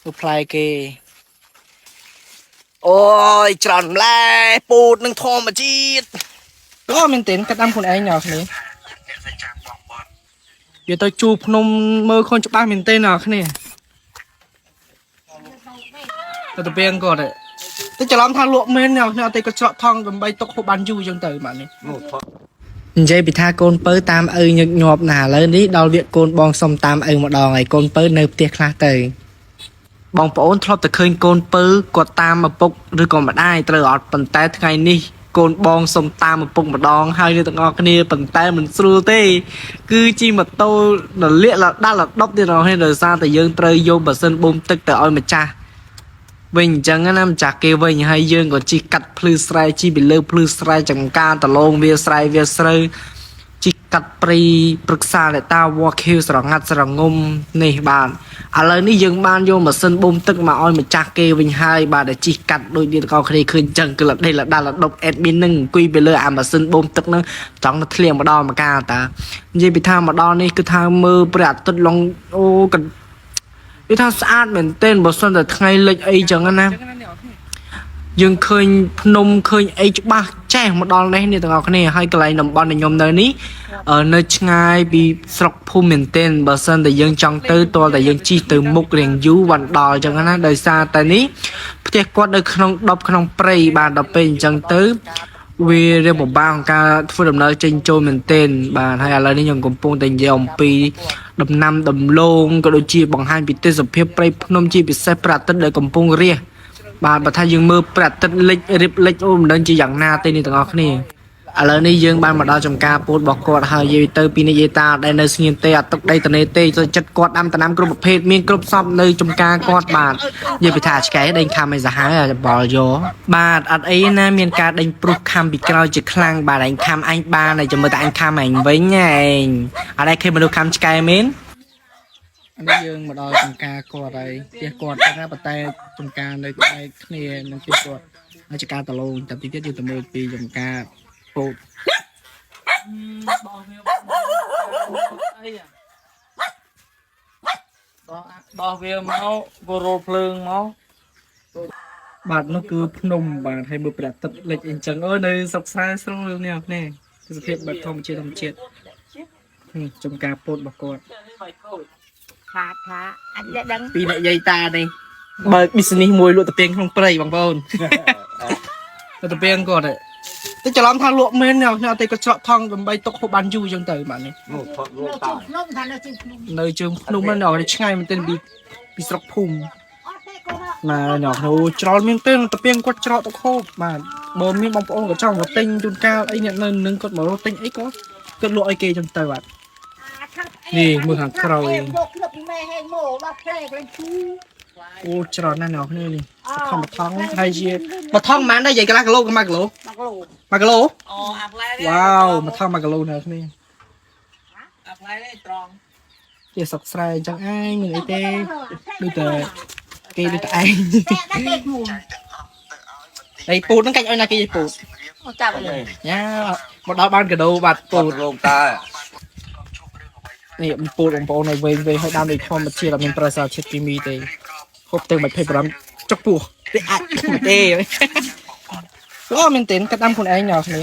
មើលផ្លែគេអូយច្រើនម្លែពូតនឹងធម្មជាតិល្អមែនទែនកាត់ដាំខ្លួនឯងអ្នកគ្នាវាទៅជួភ្នំមើលឃើញច្បាស់មែនទែនអ្នកគ្នាទៅទៅពីងគាត់ទៅច្រឡំថាលក់មែនអ្នកគ្នាអត់ទេគាត់ច្រកថងដើម្បីទុកហូបបានយូរចឹងទៅបាទនេះ នោះថត និយាយពីថាកូនពៅតាមឪញឹកញាប់ណាស់ឥឡូវនេះដល់វគ្គកូនបងសុំតាមឪម្ដងហើយកូនពៅនៅផ្ទះខ្លះទៅបងប្អូនធ្លាប់តែឃើញកូនពៅគាត់តាមឪពុកឬក៏ម្ដាយត្រូវអត់ប៉ុន្តែថ្ងៃនេះកូនបងសុំតាមឪពុកម្ដងហើយនៅទាំងអស់គ្នាប៉ុន្តែមិនស្រួលទេ គឺជិះម៉ូតូរលាកលដាល់លដប់ទៀតដល់ហើយដោយសារតែយើងត្រូវយកម៉ាស៊ីនបូមទឹកទៅឲ្យម្ចាស់ វិញអញ្ចឹងណាម្ចាស់គេវិញហើយយើងក៏ជិះកាត់ភ្លឺស្រែជិះពីលើភ្លឺស្រែចំការដលងវាស្រែវាស្រូវជិះកាត់ព្រៃព្រឹក្សាអ្នកតាវត្តខៀវស្រងាត់ស្រងំនេះបាទឥឡូវនេះយើងបានយកម៉ាស៊ីនបូមទឹកមកឲ្យម្ចាស់គេវិញហើយបាទដែលជិះកាត់ដូចនេះទាំងអស់គ្នាឃើញអញ្ចឹងគឺលដេលដាលដប់ admin នឹងអង្គុយពីលើអាម៉ាស៊ីនបូមទឹកហ្នឹងចង់ទៅធ្លៀងម្ដងម្កាលតានិយាយពីថាមកដល់នេះគឺថាមើលព្រះអាទិត្យឡងអូក វាថាស្អាតមែនទែនបើសិនតែថ្ងៃលិចអីចឹងណាយើងឃើញភ្នំឃើញអីច្បាស់ចេះមកដល់នេះនេះទាំងអស់គ្នាហើយកន្លែងតំបន់ដែលខ្ញុំនៅនេះនៅឆ្ងាយពីស្រុកភូមិមែនទែនបើសិនតែយើងចង់ទៅទាល់តែយើងជិះទៅមុខរៀងយូរបានដល់ចឹងណាដោយសារតែនេះផ្ទះគាត់នៅក្នុងដប់ក្នុងព្រៃបាទដល់ពេលអញ្ចឹងទៅវារៀងពិបាកក្នុងការធ្វើដំណើរចេញចូលមែនទែនបាទហើយឥឡូវនេះខ្ញុំកំពុងតែនិយាយអំពី ដំណាំដំឡូងក៏ដូចជាបង្ហាញពីទេសភាពព្រៃភ្នំជាពិសេសព្រះអាទិត្យដែលកំពុងរះបាទបើថាយើងមើលព្រះអាទិត្យលិចរៀបលិចអូមិនដឹងជាយ៉ាងណាទេនេះទាំងអស់គ្នាឥឡូវនេះយើងបានមកដល់ចំការពោតរបស់គាត់ហើយនិយាយទៅពីនិយាយតាដែលនៅស្ងៀមទេអត់ទុកដីតនេទេចូលចិត្តគាត់ដាំដំណាំគ្រប់ប្រភេទមានគ្រប់សពនៅចំការគាត់បាទនិយាយពីថាឆ្កែដេញខំឲ្យសាហាវអាបល់យកបាទអត់អីណាមានការដេញព្រុសខំពីក្រោយជាខ្លាំងបាទឯងខំអញបានហើយចាំមើលតែអញខំឯងវិញឯងអត់ឯងឃើញមនុស្សខំឆ្កែមែន អានេះយើងមកដល់ចំការគាត់ហើយផ្ទះគាត់តែណាប៉ុន្តែចំការនៅក្បែរគ្នានឹងផ្ទះគាត់ហើយចំការតឡូងតែទីទៀតយើងទៅមើលពីចំការពោត អីដោះដោះវាមកក៏រលភ្លើងមក បាទនោះគឺភ្នំបាទហើយមើលព្រះអាទិត្យលិចអីចឹងអើយនៅស្រុកស្រែស្រុករឿងនេះនេះទេសភាពបែបធម្មជាតិធម្មជាតិនេះចំការពោតរបស់គាត់ ថាថាអញដឹង ពីអ្នកយាយតានេះបើក business មួយលក់តាពីងក្នុងព្រៃបងប្អូន ទៅតាពីងគាត់ទៅច្រឡំថាលក់មែនអ្នកអត់ទេគាត់ច្រកថងដើម្បីទុកហូបបានយូរចឹងទៅបាទនេះ នោះថត នៅ លោកតា ជើងភ្នំថានៅជើងភ្នំ នៅជើងភ្នំហ្នឹងដល់ឆ្ងាយមែនទែនពីពីស្រុកភូមិ អត់ទេកូន ណាញ៉ោនោះច្រលមានទេតាពីងគាត់ច្រកទៅខូបបាទបើមានបងប្អូនក៏ចង់មកទិញជួនកាលអីអ្នកនៅនឹងគាត់មករកទិញអីក៏គាត់លក់ឲ្យគេចឹងទៅបាទ នេះមើលខាងក្រោយ យកក្លឹបពីម៉ែហែងមកដល់ផ្លែកលែងឈូ អូច្រលណាស់អ្នកគ្នានេះខំបថងហើយជាមួយថងប៉ុន្មានដែរនិយាយកន្លះគីឡូក៏1គីឡូ មកលោ 1គីឡូ អូអាផ្លែនេះ វ៉ាវមួយថង1គីឡូអ្នកគ្នា អាផ្លែនេះត្រង់ ជាស្រុកស្រែអញ្ចឹងឯងមានអីទេដូចតែគេដូចតែឯង តែដាក់ទេមួយ ហើយពូតហ្នឹងកាច់ឲ្យណាគេពូត អូចាប់លើ ញ៉ាមកដល់បានកដោបាទពូត ពូតលោកតា នេះពូតបងប្អូនឲ្យវែងវែងឲ្យដើមដូចធម្មជាតិអត់មានប្រើសារជាតិគីមីទេហូបទៅ25ចុកពោះទេអាចទេល្អមែនទេកាត់ដាំខ្លួនឯងអ្នកគ្នា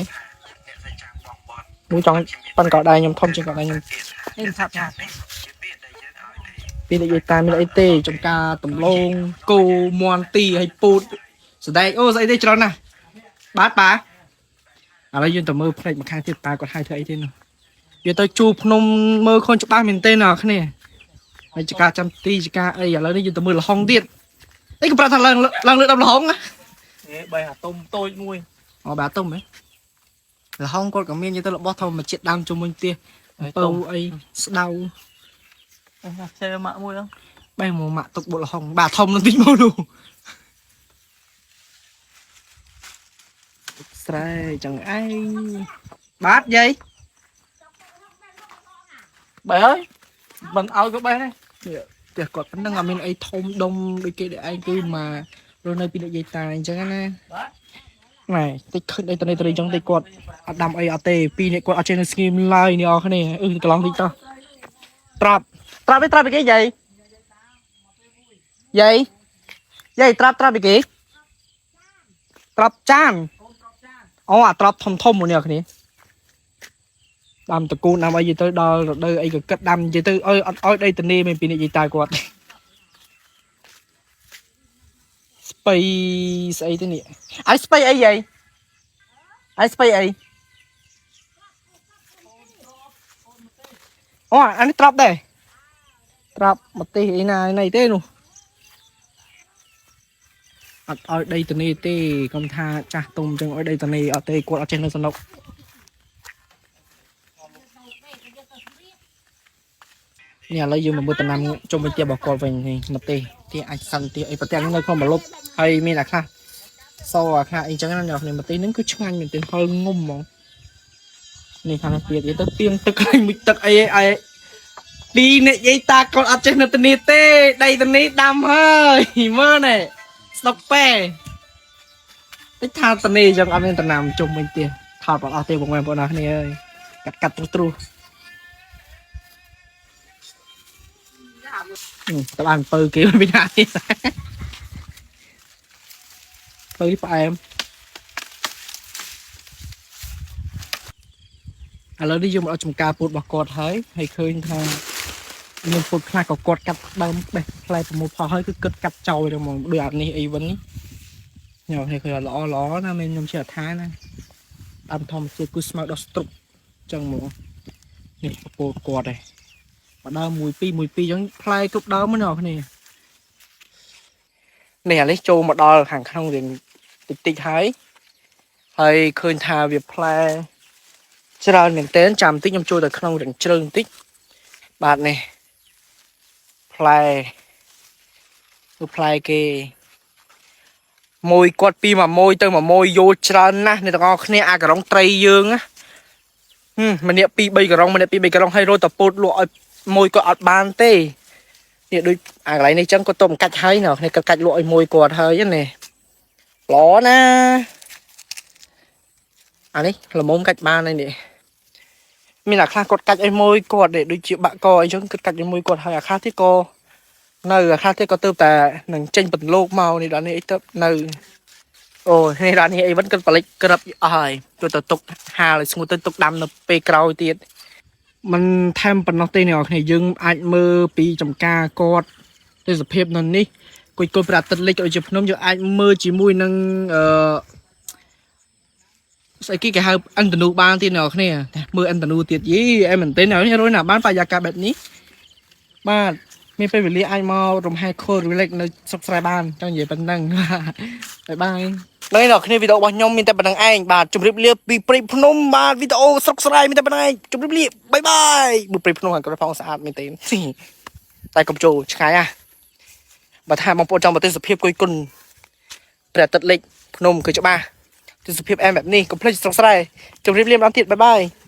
មួយចង់ប៉ាន់កោដៃខ្ញុំធំជាងកោដៃខ្ញុំ នេះថាប់ថា ពីនិយាយតាមមានអីទេចំការដំឡូងគោមន់ទីឲ្យពូតសដែកអូស្អីទេច្រើនណាស់បាទប៉ាឥឡូវយើងទៅមើលផ្នែកម្ខាងទៀតប៉ាគាត់ហៅធ្វើអីទេនោះវាទៅជួភ្នំមើលឃើញច្បាស់មែនទេអ្នកគ្នាហើយចការចាំទីចការអីឥឡូវនេះយើងទៅមើលលហុងទៀតអីក៏ប្រាប់ថាឡើងឡើងលើដល់លហុងណា អេបីអាទុំតូចមួយ អូបាទទុំហ៎លហុងគាត់ក៏មាននិយាយទៅរបស់ធម្មជាតិដើមជុំវិញផ្ទះអំពៅអីស្ដៅ ខ្ចីម៉ាក់មួយហ្នឹង បែរមកម៉ាក់ទុកបុកលហុងបាទធំនឹងតិចមកនោះស្រែចឹងឯងបាទយាយ បែអើយមិនឲ្យក៏បែដែរ ផ្ទះគាត់ប៉ុណ្ណឹងអត់មានអីធំដុំដូចគេដូចឯងគឺមករស់នៅពីលោកយាយតាអញ្ចឹងណាណែតិចឃើញអីតនេះតនេះអញ្ចឹងតិចគាត់អត់ដាំអីអត់ទេពីរនេះគាត់អត់ចេះនៅស្ងៀមឡើយនេះអស់គ្នាអឺកន្លងតិចតោះត្រាប់ត្រាប់ឯត្រាប់ឯគេយាយ យាយយាយត្រាប់ត្រាប់ពីគេត្រាប់ចានអូអាត្រាប់ធំធំមួយនេះគ្នាដាំតកូនដាំអីទៅដល់រដូវអីក៏គិតដាំនិយាយទៅអើយអត់អោយដីតនីមែនពីនេះយាយតាគាត់ស្បៃស្អីទៅនេះអីស្បៃអីយាយអីស្បៃអីអូអានេះត្រាប់ដែរត្រាប់ម្ទេសអីណាណីទេនោះអត់ឲ្យដីតនីទេកុំថាចាស់ទុំចឹងឲ្យដីតនីអត់ទេគាត់អត់ចេះនៅសំណុក នេះឥឡូវយើងមកមើលតំណាំជុំវិញផ្ទះរបស់គាត់វិញនេះម្ទេសផ្ទះអាចសិនផ្ទះអីប្រទាំងនៅក្នុងម្លប់ហើយមានអាខ្លះសអាខ្លះអីចឹងណាអ្នកនរម្ទេសហ្នឹងគឺឆ្ងាញ់មែនទែនហឹរងុំហ្មងនេះខាងនេះទៀតទៅទៀងទឹកឲ្យមួយទឹកអីអីទីអ្នកយាយតាគាត់អត់ចេះនៅធានាទេដីធានាដាំហើយមើលនេះស្តុកប៉ែតិចថាធានាចឹងអត់មានតំណាំជុំវិញផ្ទះថតអត់អស់ទេបងប្អូនអរគ្នាអើយកាត់កាត់ត្រុសត្រុស តើបានពៅគេមិនណាទេពៅនេះផ្អែមឥឡូវនេះយើងមកដល់ចំការពោតរបស់គាត់ហើយហើយឃើញថាមានពោតខ្លះក៏គាត់កាត់ដើមបេះផ្លែប្រមូលផលហើយគឺគិតកាត់ចោលទៅហ្មងដូចអានេះអីវិញញ៉ាំនេះឃើញល្អល្អណាមែនខ្ញុំជឿថាណាដើមធម្មជាតិគឺស្មៅដល់ស្ទ្រុកចឹងហ្មងនេះពោតគាត់ឯង មកដើម1 2 1 2អញ្ចឹងផ្លែគ្រប់ដើមហ្នឹងអ្នកគ្នានេះអានេះចូលមកដល់ខាងក្នុងរៀងតិចតិចហើយហើយឃើញថាវាផ្លែច្រើនមែនទែនចាំតិចខ្ញុំចូលទៅក្នុងរៀងជ្រៅបន្តិចបាទនេះផ្លែគឺផ្លែគេមួយគាត់ពីមួយមួយទៅមួយមួយយោច្រើនណាស់អ្នកទាំងអស់គ្នាអាក្រុងត្រីយើងណាហឹមម្នាក់2 3ក្រុងម្នាក់2 3ក្រុងហើយរត់តពោតលក់ឲ្យ មួយក៏អត់បានទេនេះដូចអាកន្លែងនេះចឹងគាត់ទៅកាច់ហើយណ៎គ្នាគាត់កាច់លក់ឲ្យមួយគាត់ហើយនេះល្អណាអានេះល្មមកាច់បានហើយនេះមានអាខ្លះគាត់កាច់ឲ្យមួយគាត់នេះដូចជាបាក់កអីចឹងគាត់កាច់ឲ្យមួយគាត់ហើយអាខ្លះទៀតក៏នៅអាខ្លះទៀតក៏ទៅតែនឹងចេញបន្លោកមកនេះដល់នេះអីទៅនៅអូនេះដល់នេះអីវិញគាត់បលិចក្របអស់ហើយគាត់ទៅទុកហាលឲ្យស្ងួតទៅទុកដាំនៅពេលក្រោយទៀត มันថែមប៉ុណ្ណោះទេអ្នកនរគ្នាយើងអាចមើលពីចំការគាត់ទេសភាពនៅនេះគួយគួយព្រះអាទិត្យលិចក៏ដូចជាភ្នំយើងអាចមើលជាមួយនឹងអឺស្អីគេគេហៅឥន្ទនូបានទៀតអ្នកនរគ្នាតែមើលឥន្ទនូទៀតយីអែមែនទេអ្នកនររយណាបានបរិយាកាសបែបនេះបាទមានពេលវេលាអាចមករំហែខូល relax នៅស្រុកស្រែបានចង់និយាយប៉ុណ្ណឹង បាយបាយ នៅអ្នកគ្នាវីដេអូរបស់ខ្ញុំមានតែប៉ុណ្្នឹងឯងបាទជម្រាបលាពីព្រៃភ្នំបាទវីដេអូស្រុកស្រែមានតែប៉ុណ្្នឹងឯងជម្រាបលាបាយបាយមើលព្រៃភ្នំខាងក្រោយផងស្អាតមែនទេ តែកុំចូលឆ្ងាយណាបើថាបងប្អូនចង់មកទេសភាពគុយគុណព្រះអាទិត្យលិចភ្នំគឺច្បាស់ទេសភាពអែមបែបនេះកុំភ្លេចស្រុកស្រែជម្រាបលាម្ដងទៀតបាយបាយ។